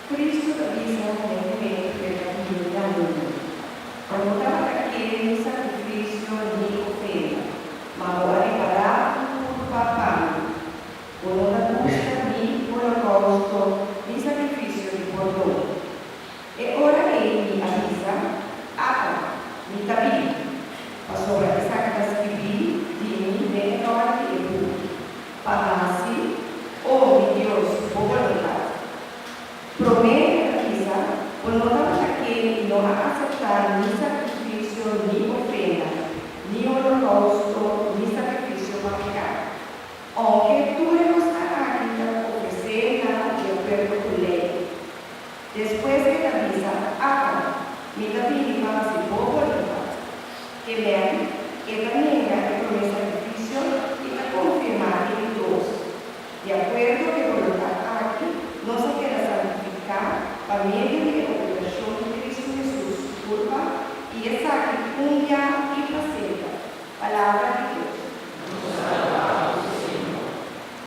Kristu ta bisa na e momento ku e ta bini na mundu, Bo no tabata kere ni sakrifisio ni ofrenda, ma bo a ripará un kurpa pa mi. Bo no ta gusta ni holokousto ni sakrifisio di pordon. E ora ei mi a bisa, Ata, mi ta bini, pasobra esaki ta skibí di mi den e ròl di e buki, pa hasi, o mi Dios, bo boluntat. Promé e ta bisa, Bo no tabata ke i no a aseptá ni sakrifisio ni ofrenda, ni holokousto ni sakrifisio pa piká. Ounke tur e kosnan aki ta ofresé nan di akuerdo ku lei. Despues e ta bisa, Ata, mi ta bini pa hasi bo boluntat. Ke men, e ta nenga e promé sakrifisio i ta konfirmá e di dos. Di akuerdo ku e boluntat aki, nos a keda santifiká pa medio di e obligashon di Kristu Hesus su kurpa, i esaki un bia i pa semper. Palabra di Dios.